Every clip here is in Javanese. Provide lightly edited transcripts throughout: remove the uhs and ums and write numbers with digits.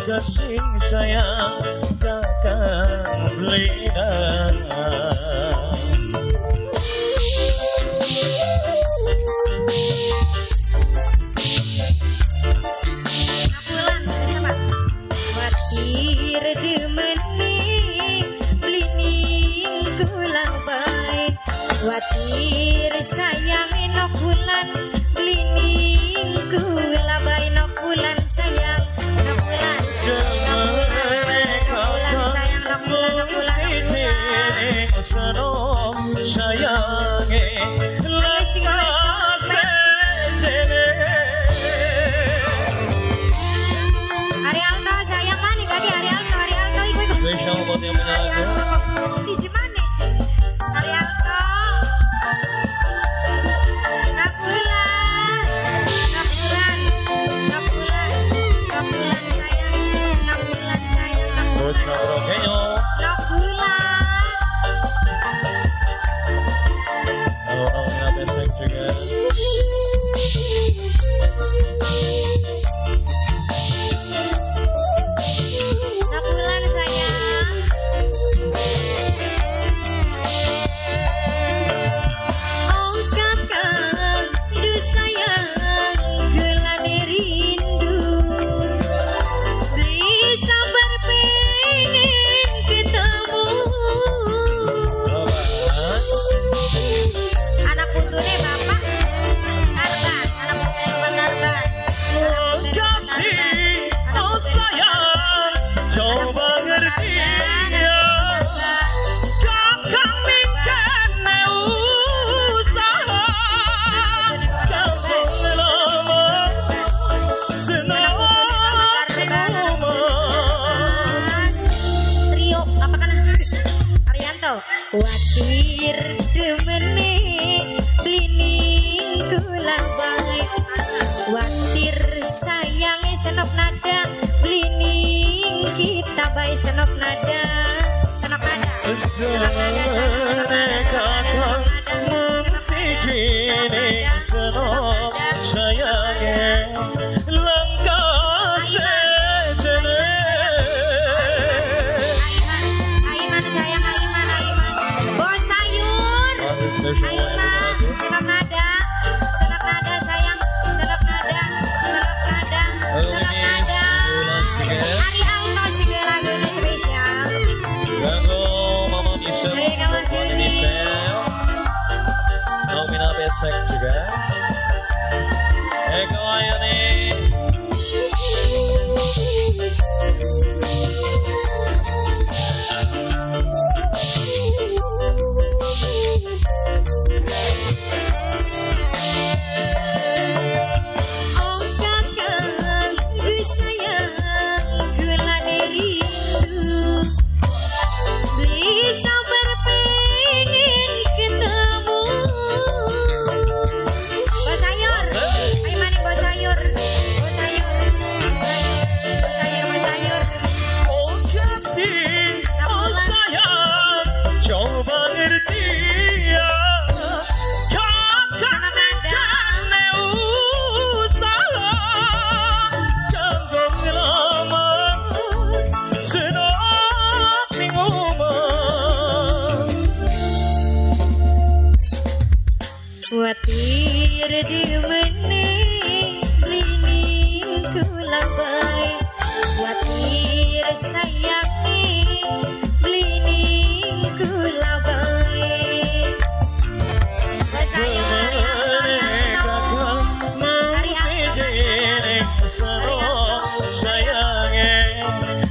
Kasih sayang kakang bleda. Watir demeni blining kula bae, watir sayang nok bulan blining kula bae, nok bulan sayang, nok bulan, nok bulan, nok bulan sayang, nok bulan, nok bulan, nok bulan. Sayange Ayo sing Ari Alto sayang mana tadi Ari Alto, Ari Alto iku iku. Spesial buat yang punya Ari lagu. Alto siji mana? Ari Alto. Nabulan, nabulan, nabulan, nabulan sayang, nabulan sayang, Terus nabulan, ngobrol kenyo. nabulan. Halo orang punya besek juga. Nabulan sayang. Oh kakak, duh sayang, gelane rindu. Beli sabar pengen ketemu. Anak putune bapak Tarban, anak putune bapak Tarban. Kasih, oh sayang, coba ngerti ya. Kakang mikene usaha. Kampung lama senang rumah. Trio apa kana? Arianto. Watir demene blining kula bae. Watir sayange senok nada blining kita bae senok nada. Senok nada. Senok nada sayang, senok nada, senok nada, senok nada. Siji senok sayange langkah sejene. Aiman, Aiman sayang, Aiman, Aiman. Bos sayur. Aiman, senok nada, senok nada sayang, senok nada, senok nada, senok nada. Ari Alto sing lagune spesial. Ganggu Mama Michelle, Ayo, kawan Mama sini. Michelle, Nomina Besek juga. Eko Ayani. Oh kakang, duh sayang, gelane rindu. Beli sabar pengen ketemu. Bos sayur, ayo maning bos sayur, bos sayur, bos sayur, bos sayur. Oh kasih, oh sayang, coba ngerti ya. Kakak Senok nada. kane usaha, kanggo nglamar senok ning omah. Watir demene blining kula bae. Watir sayange blining kula bae. Bos sayur Ari Alto, Ari Alto. Ari Alto, Ari Alto. Sayange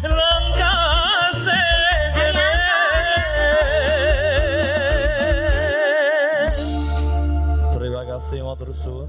langkah sejene. Terima kasih matur suwun.